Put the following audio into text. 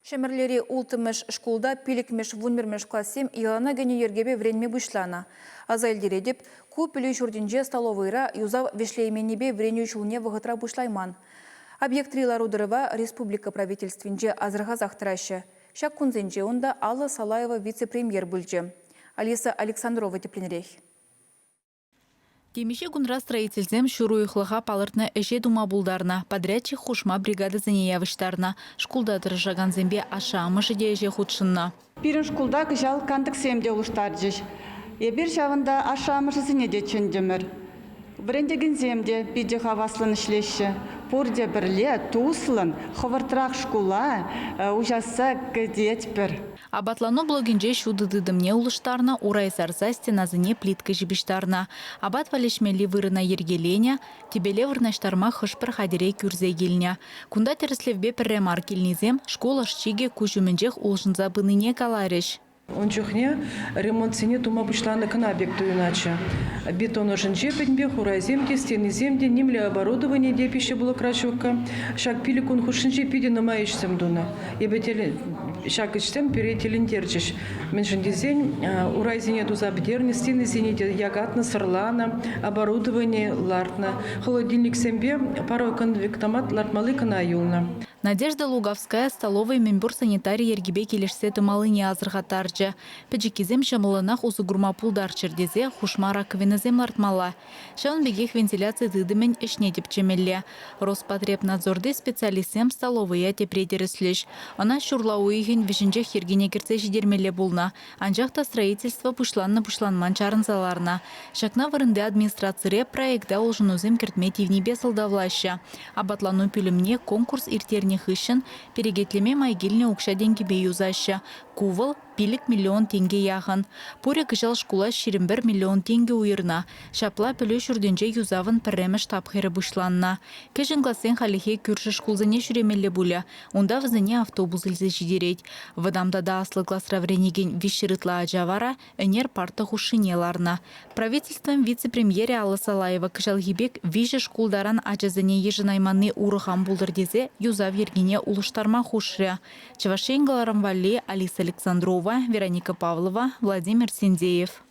Ҫӗмӗрлери улттӑмӗш шкулта пиллӗкмӗш вунпӗрмӗш классем йӑлана кӗнӗ йӗркепе вӗренме пуҫланӑ. Аса илтеретӗп, ку пӗлӳ ҫуртӗнче столовӑйра юсав вӗҫлейменнипе вӗренӳ ҫулне вӑхӑтра пуҫлайман. Объектри лару-тӑрӑва республика правительствинче асӑрхасах тӑраҫҫӗ. Ҫак кунсенче унта Алла Салаева вице-премьер пулчӗ. Алиса Александрова тӗплӗнрех. Темиҫе кунра строительсем ҫур уйӑхлӑха палӑртнӑ ӗҫе тума пултарнӑ. Подрядчик хушма бригадӑсене явӑҫтарнӑ. Шкулта тӑрӑшакансемпе ашшӗ-амӑшӗ те ӗҫе хутшӑннӑ. Пирӗн шкулта кӑҫал кантӑксем те улӑштарчӗҫ. Эпир ҫавӑнта ашшӗ-амӑшӗсене те чӗнтӗмӗр. Вӗрентекенсем те питӗ хаваслӑн ӗҫлеҫҫӗ. Пурте пӗрле туслӑн хӑвӑртрах шкула уҫасса кӗтетпӗр. Апатлану блокӗнче ҫутӑ тытӑмне улӑштарнӑ, урай сарса стенасене плитка ҫыпӑҫтарнӑ. Апат валеҫмелли вырӑна йӗркеленӗ, тӗпеле вырнаҫтарма хӑш-пӗр хатӗре кӳрсе килнӗ. Кунта тӗрӗслевпе пӗрре мар килнисем шкул ӑш-чикӗ куҫ умӗнчех улшӑнса пынине каларӗҫ. Ун чухне ремонтсене тума пуҫланӑ кӑна пек туйӑнатчӗ. Бетон ӑшӗнче пӗтӗмпех урайсем те, стенисем те, нимле оборудовани те пищеблокра ҫуккӑ. Ҫак пилӗк кун хушшинче питӗ нумай ӗҫсем тунӑ. Эпӗ ҫак ӗҫсем пире тӗлӗнтерчӗҫ. Мӗншӗн тесен урайсене туса пӗтернӗ, стенисене те якатнӑ, сӑрланӑ, оборудовани лартнӑ. Холодильниксемпе пароконвектомат лартмалли кӑна юлнӑ. Надежда Луговская столовӑй мӗнпур санитари йӗркипе килӗшсе тӑмаллине асӑрхаттарчӗ. Пӗчӗккисем ҫӑмӑллӑнах усӑ курма пултарччӑр тесе хушма раковинӑсем лартмалла. Ҫавӑн пекех вентиляци тытӑмӗн ӗҫне тӗпчемелле. Роспотребнадзорти специалистсем столовӑя тепре тӗрӗслӗҫ. Ӑна ҫурла уйӑхӗн вӗҫӗнчех йӗркене кӗртсе ҫитермелле пулнӑ. Анчах та строительство пуҫланнӑ-пуҫланман чарӑнса ларнӑ. Ҫакна вырӑнти администрацире проекта улшӑнусем кӗртме тивнипе сӑлтавлаҫҫӗ. Апатлану пӳлӗмне конкурс ирттернӗ хыҫҫӑн перекетлеме май килнӗ укҫа-тенкӗпе юсаҫҫӗ. Ку вӑл 5 миллион тенке яхӑн. Пурӗ кӑҫал шкула 21 миллион тенкӗ уйӑрнӑ. Ҫапла пӗлӳ ҫуртӗнче юсавӑн пӗрремӗш тапхӑрӗ пуҫланнӑ. Кӗҫӗн классен хальлӗхе кӳршӗ шкулсене ҫӳремелле пулӗ. Унта вӗсене автобус илсе ҫитерет. Вӑтам тата аслӑ класра вӗренекен 300 ытла ача вара ӗнер парта хушшине ларнӑ. Правительствӑн вице-премьерӗ Алла Салаева кӑҫалхи пек виҫӗ шкул таран ачасене йышӑнайманни урӑх ан пултӑр тесе юсав йӗркине улӑштарма хушрӗ. Чӑваш Ен кӑларӑм валли Алиса Александрова, Вероника Павлова, Владимир Синдеев.